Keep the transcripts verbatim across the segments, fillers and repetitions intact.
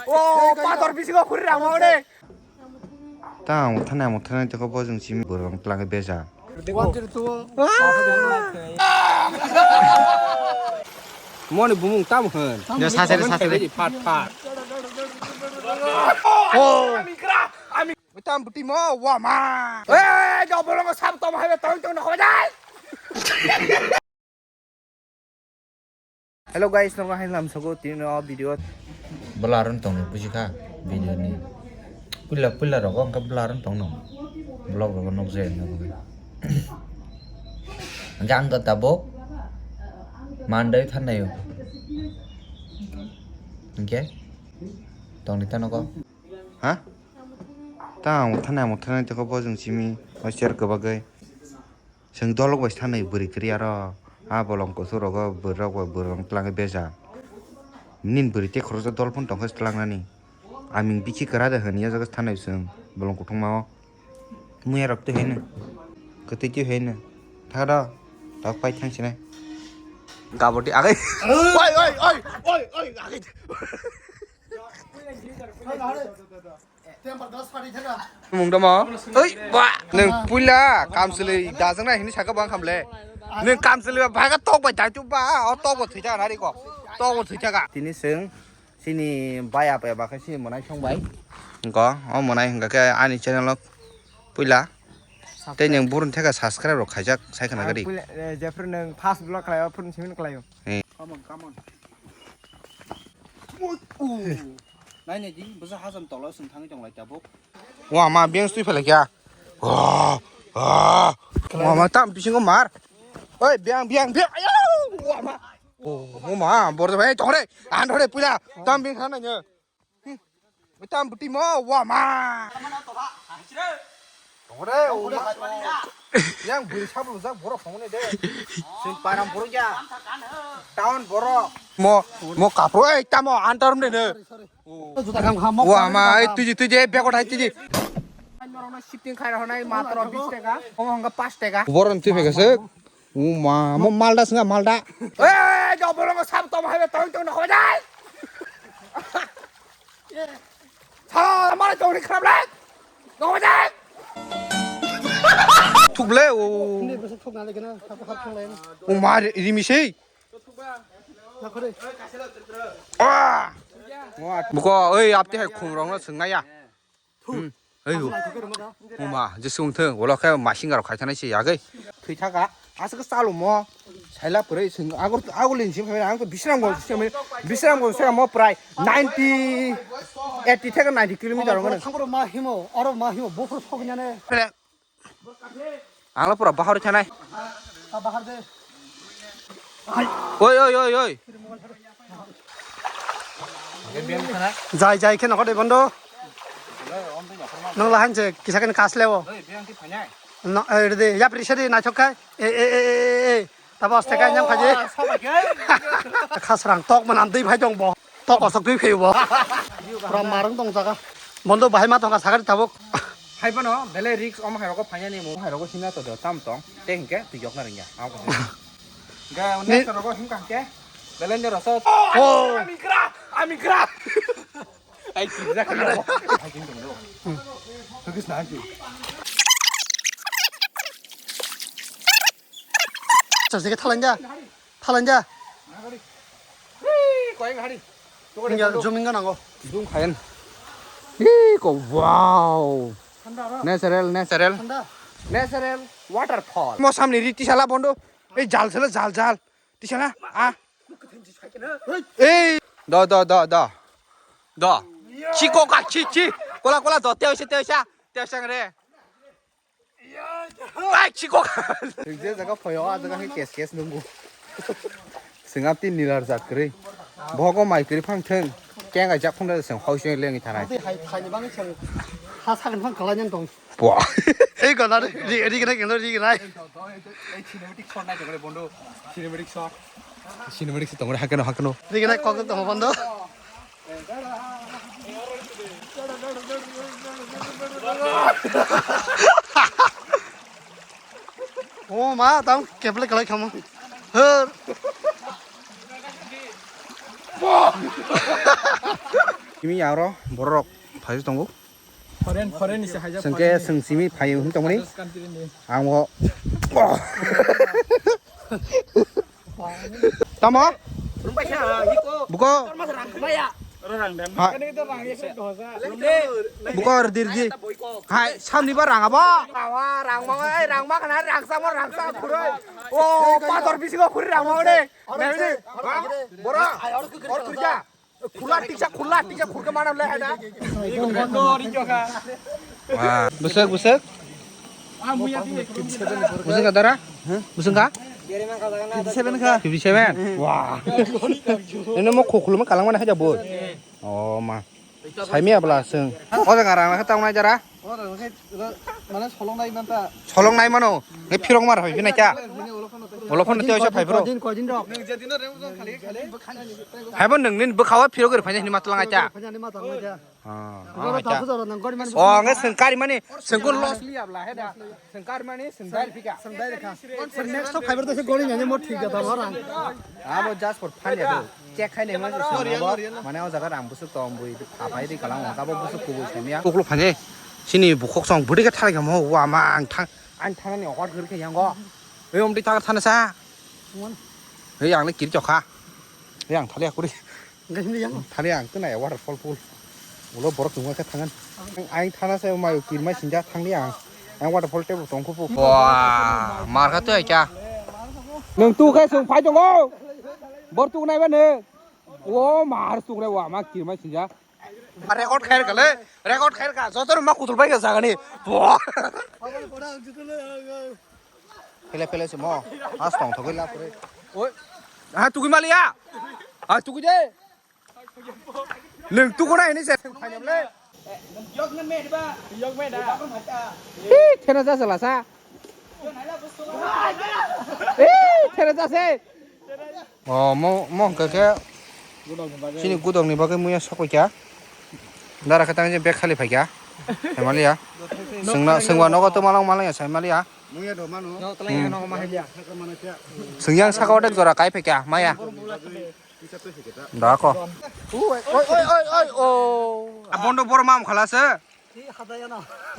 O, pator bisingo khuri rang mo de. Ta ang thana, ang thana, teko bo jeng simi borok tlang beja. One, zero, two. Moni bumung tam hwn. Ya, sa, sa, sa, sa. Phat, phat. Oh. Tam buti mo, wa ma. Eh, jo bolong sab tom hai tong tong no ho jai. Hello guys, nokha hai lam sogo tini o video. Bwlarwng tongni buji kha video ni. Puila puila rogo wngkha bwlarwng tongno. Vlog rogo nukjai wngkha bagwi. Hwnkhe ang khe tabuk mandai thannaio. Hwnkhe tongni tano ko. Ha? Ta ang thana, ang thana teko bo jeng simi o share kwbagwi. Chwng dolok bai sanai bwrwi kwrwi aro. A bolong kuthuk rogo bwrwi rok bai bwrwi rok twlangwi beja. Nini bwrwi tei khoroksa dol phano tongkha twlangnani. Aming bikhi kwra de hwnwi o jaga sanai chwng bolong kuthukma o. Muya rok twi haino. Kwtwi twi haino. Tharo. Tok pai thang sinai. Gaboti agai. Oi, oi, oi, oi, oi, agai. Mung damo. Oi, ba. Nung puila kamsili dajang na hini saka bang kamle. Nung kamsili ba baga tok ba jaitu ba. O tok ba thwi jaga nari ko. Tok ba thwi jaga. Tini seng sini baya pe ba khe sini monai song bai. Ko, o monai hingka khe ani channel o puila. Tei nung burun theka subscribe rok khaijak sai khana gari. Puila, eh, jephru nung first vlog khlai o phuru simi khlai o. Eh. Come on, come on. Ui, u. Nai nai di, bwsa hajam tolo swng thangwi tong lai tabuk. Wa ma beng stui phalai kya. Wa, wa. Wa ma tam bisingo mar. Oi, biang, biang, biang. Ayo, wa ma. Oh, wa ma, bor bai tong re. An re puila. Tam beng khana nyo. Tam buti mo, wa ma. Tong re, wa ma. Yang bui sab lu jak borok song ne de. Sin param borok ya. Town borok. Mo, mo kapro, ei, tamo, antarum de ne. Juta kham kham, mo wa ma, ei, tuji, tuji, ei, bego thai, tuji. Shifting khai rwhwnai matro bis taka, omo hwnka pas taka. Borok ni twi phai kha swk. O ma, mo malda swnga, malda. Ei, jo borok sab tom hai tong tong no hojai. Sa, mara chori khrap le. Gong jai. Thuk le, o. Ni bwsa thuk na le kena, hap, hap thang lai na. O ma, ri-, rimi sei. Na khore. Ah. Buko, oi, apte hai khum rong na swngnai ya. Hmm. Oi, o. O ma, je sung thung, ulo khe masing rok khai thanai se yagai. Thwi thaka. Aswk chalo mo, saila pwrwi chwng agor, agor lini simi phaimani, ang to Bisramganj simi, Bisramganj simi mo prai ninety, eighty theke ninety kilometer wngmano. Thangkoro ma himo, oro ma himo, buphuru soknane. Ang lo pura bahar thanai. Ta bahar de. Oi, oi, oi, oi. Jai, jai khe nokho de bondo. Nang lahan je kisa kene kas lewo. No, eh, de, yapri sari naithok khai. Eh, eh, eh, eh, eh, eh. Tabo aste kai nyang khaji. Khasrang tok manam dui phai dong bo. Tok osok dui phai bo. Pura marung tong jaga. Bondo bahai ma tong ka sagari tabuk. Hai bono, bele risk om hai rogo phanya ni mo, hai rogo hina to do tam tong. Te hingke tu yok na ringya. Am ko. Ga, ne rogo hingka ke. Bele ne roso. Oh, ami kra, ami kra. Ai, ki ja ka. Hagis na ki. Sa sige thalanja. Thalanja. Koi ngari. Tinggal zoom in ka nango. Zoom khayan. Ih, ko wow. Natural, natural. Natural waterfall. Mo samni ri tisala bondo. Ei jal sala jal jal. Tisana, ah. Ei. Do, do, do, do. Do. Chiko ka, chi, chi. Kola, kola, do, teo se, teo sa. Teo sang re. Ai, chiko ka. Je jaga phaio, a jaga hai kes, kes nungu. Singam tin nilar jat kri. Bogo mai kri phang theng. Keng ai jak phang da seng, hoi seng leng thanai. Hai, hai ni bang seng. Ha sa kan phang kala nyan tong. Pua. Ei gana ri, ri gana gana ri gana. Ei cinematic shot nai jogre bondo. Cinematic shot. Cinematic shot tongre hakeno hakeno. Ri gana kok tong bondo. O ma tam keple kalai khamo. Her. Kimi aro borok phai tongo. Foreign, foreign ni se haijak. Sengke foreign ni. Seng simi phai hwn tongmani. Others country ni. Ang o. Tamo? Buko. Ha. Buko rdi rdi. Hai, samni ba rang abo. Awa, rang ma, ai, rang ma kana, rang sa ma, rang sa khuroi. O, pator bisingo khuri rang ma de. Bora. Or kurja. Khula tiksa, khula tiksa, khurka mana le hada. Busuk, busuk. Busuk ka dara? Busuk ka? Fifty seven ka? Fifty seven? Wah. Ini mau khuklu mau kalang mana aja, Bos? Oh, ma. Sai mi abla seng. Oh, sekarang lah tahu aja ra. Mane solong nai man ta. Solong nai mano. Nge phirok mar hoi bina kya? Olo phone te oisa phai bro. Kojin, kojin rok. Hai bo nung nin bukhawa phirok gori phanya ni matlang acha. Phanya ni matlang acha. Ah, jora acha. Tapu jora nang gori mani. Oh, nge sengkari mani, sengkun loss li abla he da. Sengkari mani, sengdai phika. Sengdai rekha. Seng next to fiber to se gori nani mo thik jata mo rang. Abo just for fun ya do. Check khai nai ma se song bo. Mane o jaga rang busuk tong bui phapai ri kalang o tabo busuk kubui samya. Koklo phane. Sini bukhok song budi khe thalai kamo wa ma ang thang ang thang ni okot gori khe yango. Ei om di thang thana sa. Ei ang le kiri chokha. Ei ang thali akuri. Thali ang tuna ya waterfall pool. Ulo borok tungma khe thangan. Ang thana se mayo kirmai sinja thangli ang. Ang waterfall tebo tongkhu pu. Wa, mar kha tu ai kya? Nung tu khe sung phai tongo. Bor tu nai ba ne. O mar tu re wa ma kirmai sinja. Record khair kale, record khair ka. Jotor ma kutul bai ka jagani. Wa. Pele pele se mo. As tong thogoi la pore. Oi. Ha tugui maliya. Ha tugui de. Nung tugo na ini se. Yok na me ba. Yok me da. Hi, thena ja sala sa. Hi, thena ja se. Oh, mo mo hwnkha khe chini gudokni bagwi muya sokoi kha. Dara khe tang je bag khali phai kha. Hemaliya. Sengna sengwa nogo tuma lang malaya sai maliya. Muya do mano. No, tala no ma haliya. Sengya saka odek jora kai phai kha maya. Da ko. Oi oi oi oi o. Abondo bor mam khala se.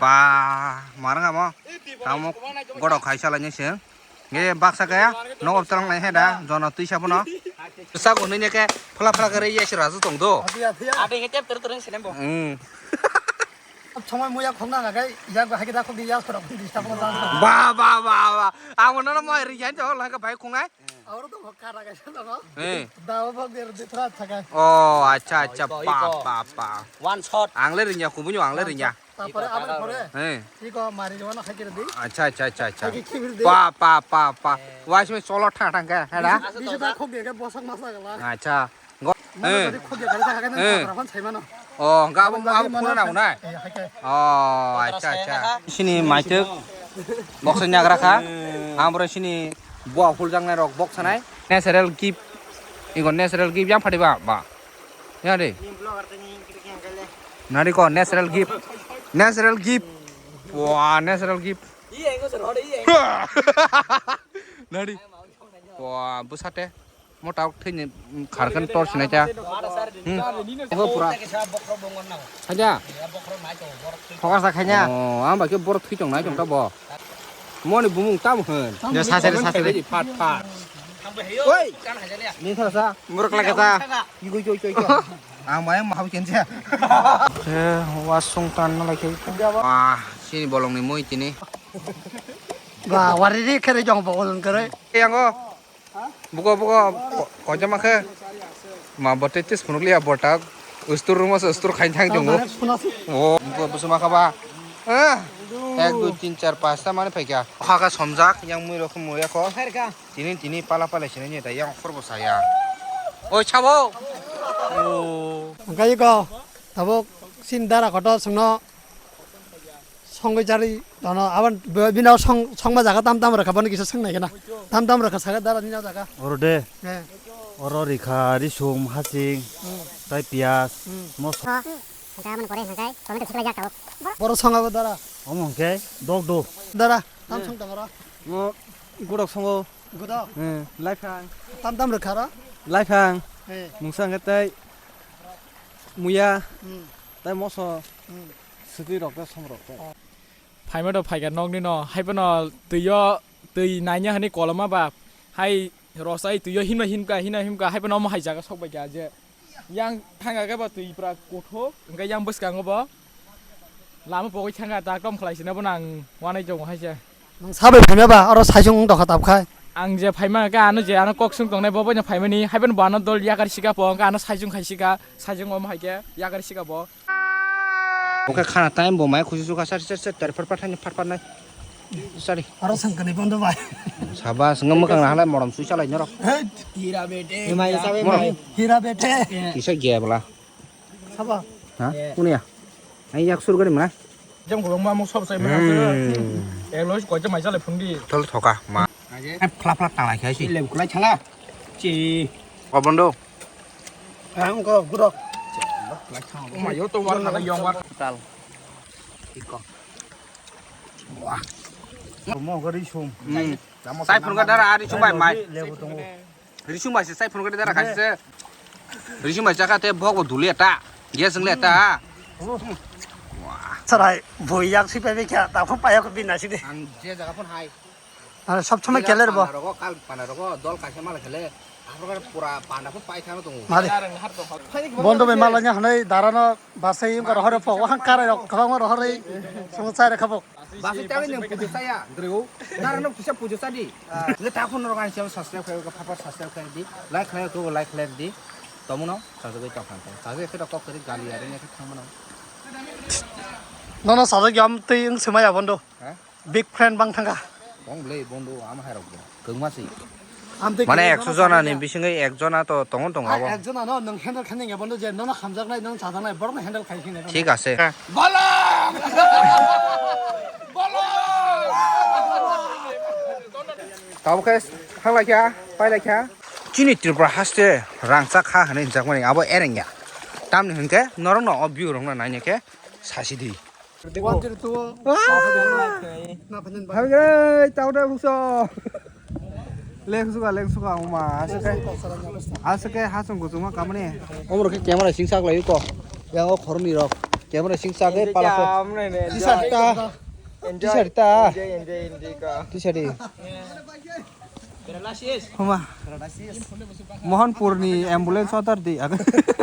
Ba, marang amo. Tamo godok khai salai ni se. Nge baksa kaya, nogo tang nai he da, jono twi sabono. Sa ko nini ke, phala phala kare ye sira su tong do. Ate nge tep ter ter se nembo. Hmm. Somoi muya khong na kai, ya go hagi da khong di ya khorok di sta ko. Ba, ba, ba, ba. Amo no mo ri yan jo la ka bai khong ai. Aro to kara kaisa tongo. Eh. Dawa bok der de tra thakai. Oh, acha, acha, pa, pa, pa. One shot. Ang le rinya, kubunyo ang le rinya. Tapore abri pore. Eh. Iko mari jona khai kiri di. Acha, acha, acha, acha. Khai kiri di. Pa, pa, pa, pa. Wai simi solo thang thang ka, hada? Bisu ta khok ge bosak masa gala. Acha. Go. Eh. Khok ge kare thakai na. Rapan sai mano. Oh, hwnkhe abo, abo khuna nango na? Eh, hai khe. Oh, acha, acha. Sini maitwk box ni nagra kha. Ang boro sini bua phul jaknai rok box sanai. Natural gift. Igo natural gift yang phadi ba, ba. Ya de. Nari ko natural gift. Natural gift. Wah, natural gift. Nari. Wah, bwsate. Mo tabuk thwini kharkhe tor sinai ta. Hmm. Oho pura. Khaja. Focus ta khaina. Oh, ang bai khe borok thwi tong nai tong ta bo. Moni bumung tam hwn. Ya, sa sari, sa sari. Phat, phat. Oi. Ni thara sa. Muruk lagi ta. Igo, igo, igo, igo. Ang bai mahau kense. Eh, wasung tan na lagi. Ah, sini bolong ni mui tini. Ba, wari ri khere jong bo olon khere. Yang go. Buko, buko, ko-, koitama khe? Ma bote tis phunukliya bota. Ustur rumo se ustur khain thang tongo. O, buko busuma khaba. Eh, ek, dui, tin, char, pasta mani phaikha. Kha kha somjak, yang mui rok mui yakho. Tini, tini pala pala sinai ni da yang khorbo saya. Oi, chabo. O. Angkai ko, tabuk sin dara kotor sungno. Songwi jari dono aban bino song songma jaga tam tam rakha bani kisa song nai gana tam tam rakha saga dara nina jaga. Oro de. He. Oro rikha, risum, hasing, hmm, tai piyas, hmm, mosla. Jaga man kore hingkai tomato sikla jak tau. Boro songa bo dara. Omo hingke dok do. Dara tam song tangara. Mo gudok songo. Gudok. He, laiphang. Tam tam rakha ra. Laiphang. He. Mungsa hingke tai. Muya, hmm, tai moso, hmm, swtwi rok tei som rok tei. Phaima do phaikha nokni no, hai phano twi o, twi naina hwnwi koloma ba, hai rosai twi o himna himkha, himna himkha, hai phano omo hai jaga sok bai kha je. Yang thangkha khe bo twi pura kothok, hwnkhe yang bwskango bo lama pogwi thangkha, ta kom khlai sina bono ang uanai tongo hai se. Nwng sabai phaima ba, oro saichung wng tongkha tabkhai. Ang je phaima khe ano je ano kok swng tongnai bo boino phaimani, hai phano bo ano dol yakar sika po, hwnkhe ano saichung khai sika, saichung om hai khe yakar sika bo. Oke, khana time bo mai khusu sukha sari sari sari tari par par thani par par nai. Sari. Aro sangkani bondo bai. Sabas, ngam mwkhang na halai morom sui salai norok. Hit. Hira bete. Emai sabe Morom. Mai. Hira bete. Kisa gaya bala. Saba. Ha? Kunia. Ai yak sur gari mana? Jam ko ma mo sob sai mana. Hmm. Elo ko jam mai salai phundi. Thol thoka ma. Ai phlap phlap talai khai si. Lebu kulai chala. Chi. O bondo. Ang ko gurok. Ma yo to war na yong war. Tal. Iko. Wah. Mo gari sum. Hmm. Sai phun ga dara ari sum bai mai. Lebu tongo. Ri sum bai se sai phun ga dara khai se. Ri sum bai chaka te bok bo duli eta. Gas ngle eta. Wah. Sarai boi yak si pai bekya ta phun payak bin na si de. Ang je jaga phun hai. Ar sob somoi keler bo. Panda rogo, kal panda rogo, dol kaisa mala khele. Aphro pura panda pho pai khano tongo. Mari. Bondo bai mala nya hanai darano basai yung rohor pho, wahang karai rok, kabang rohor rei. Sung chai rek khabo. Basai chai nang pujo saya, dreo. Darano kisa pujo sadi. Le ta phone rok ani channel subscribe khai, papa subscribe khai di. Like khai ko like khai di. Tomuno, sajagoi tong khan. Sajagoi khe kok kari gali are ne khe thangmano. Nono sajagoi am tei wng swmaya bondo. Ha? Big friend bang thangkha. Bong le bondo am hai rok bo. Kwngma si. Mane ekso jona ni bisingo ek jona to tongo tongo abo. Ek jona no nwng handle khaning ya bondo je nono hamjaknai nwng chajaknai borok no handle khai khini. Thik ase. Bolong! Bolong! Tabo khe thang lai kha, pai lai kha. Chini Tripura haste rangchak ha hinwi hinjakmani abo ereng ya. Tamni hinkhe norokno o view rokno naina khe sasi di. One zero two. Habigrai, tauda bukso. Lengsuka, lengsuka, oma, asake. Asake, hasung kuchuma kamani. Omro ke camera sing sak lai ko. Yang o khorni rok. Camera sing sak e pala ko. T-shirt ta. T-shirt ta. T-shirt di. Homa. Mohanpur ni ambulance order di.